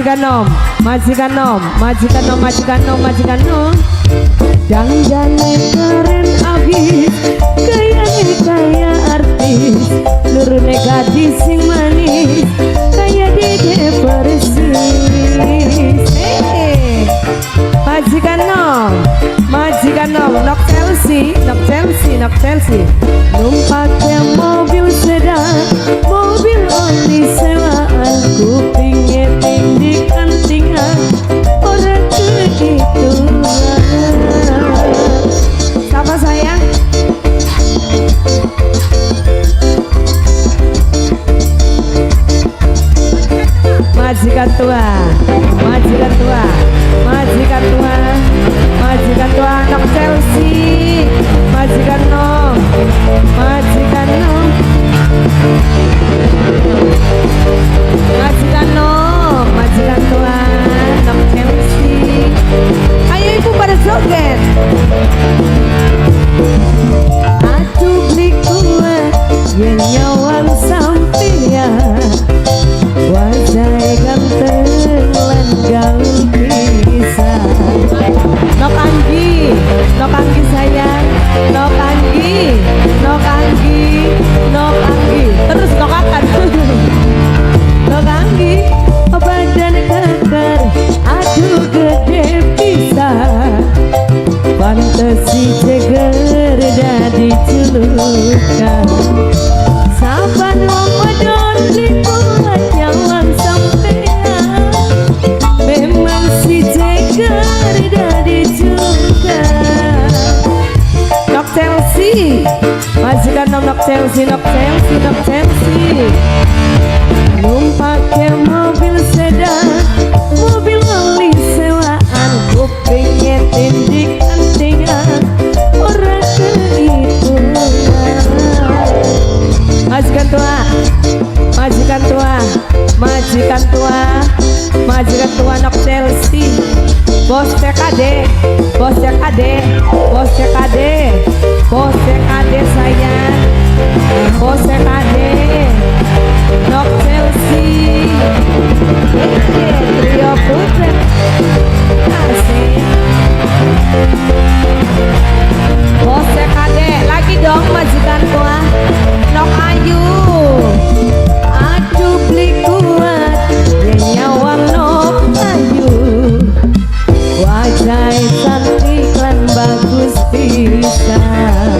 Majikan nom, majikan nom, majikan nom, majikan nom, majikan nom. Danggane keren abis, kayane kaya artis, lurune gadis sing manis, kaya dede persis. Hey, majikan nom, nok Chelsea, nok Chelsea, nok Chelsea. Numpake mobil sedan, mobil oli sewaan, kupinge tindik antingan, ora kehitungan. Siapa sayang? Majikan tua, majikan tua, majikan tua, majikan tua nok Chelsea, majikan nom, majikan nom, majikan nom, majikan tua nok Chelsea. Ayo ibu pada joget. Aduh beli kuat, yen nyawang sampeyan. Wajah ganteng lan gaul pisan. Nok Anggi, Nok Anggi sayang, Nok Anggi, Nok Anggi, Nok Anggi. Terus nok akan. Nok Anggi, badan keker, aduh gede pisan. Fantasi ceger dadi julukan. Saban wong wedon likuat nyawang sampean, memang si ceger dadi julukan. Nok Chelsea, majikan nom nok Chelsea, nok Chelsea, nok Chelsea. Numpake mobil sedan, mobil oli sewaan, kupinge tindik antingan, ora kehitungan. Majikan tua, majikan tua, majikan tua, majikan tua nok Chelsea. Bos CKD, bos CKD, bos CKD, bos CKD sayang, bos CKD, nok Chelsea. Trio Putra, asik. Bos CKD, lagi dong majikan tua, nok Ayu. Aduh beli kuat, yen nyawang nok Ayu. Wajah cantik lan bagus pisan.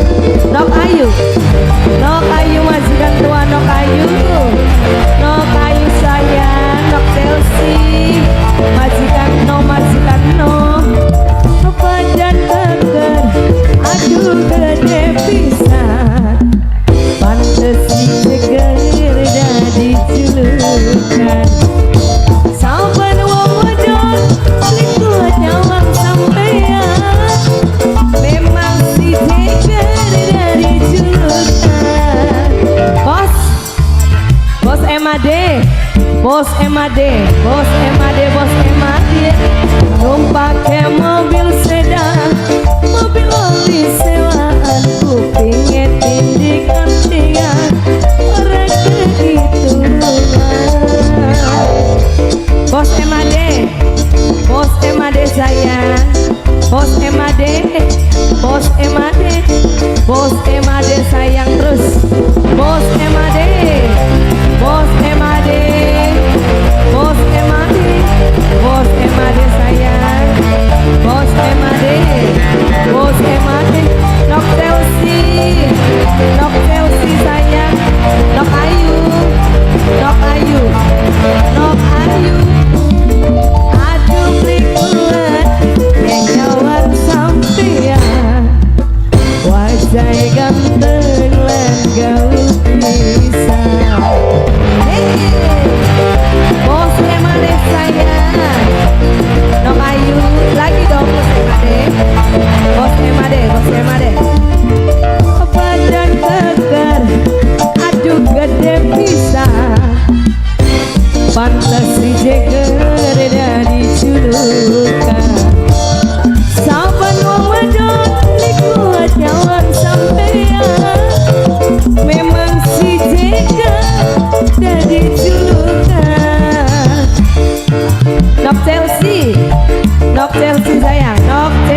Nok Ayu, Nok Ayu majikan tua Nok Ayu, Nok Ayu sayang, Nok Chelsea, majikan no, majikan no. Badan keker, aduh gede pisan. Pantes si ceger dadi julukan. Saban wong wedon likuat nyawang sampean, memang si ceger dari julukan. Bos, bos MAD, bos MAD, bos MAD, bos MAD. Numpake mobil sedan, mobil oli sewaan, kupinge tindik antingan, ora kehitungan. Bos MAD, bos MAD sayang, bos MAD, bos MAD, bos MAD sayang terus. Bos MAD, bos MAD, bos MAD, bos MAD sayang, bos MAD, bos MAD, Nok Chelsea, Nok Chelsea sayang, Nok Ayu, Nok Ayu, Nok Ayu. Aduh beli kuat, yen nyawang sampean, wajah ganteng lan gaul pisan. Hey, bos MAD sayang, Nok Ayu, lagi dong bos MAD, bos MAD, bos MAD. Badan keker, aduh gede pisan. Pantes si jeger dadi julukan. Saban wong wedon likuat nyawang sampean, memang si jeger dadi julukan. Nok Chelsea. Nok Chelsea, sayang. Nok.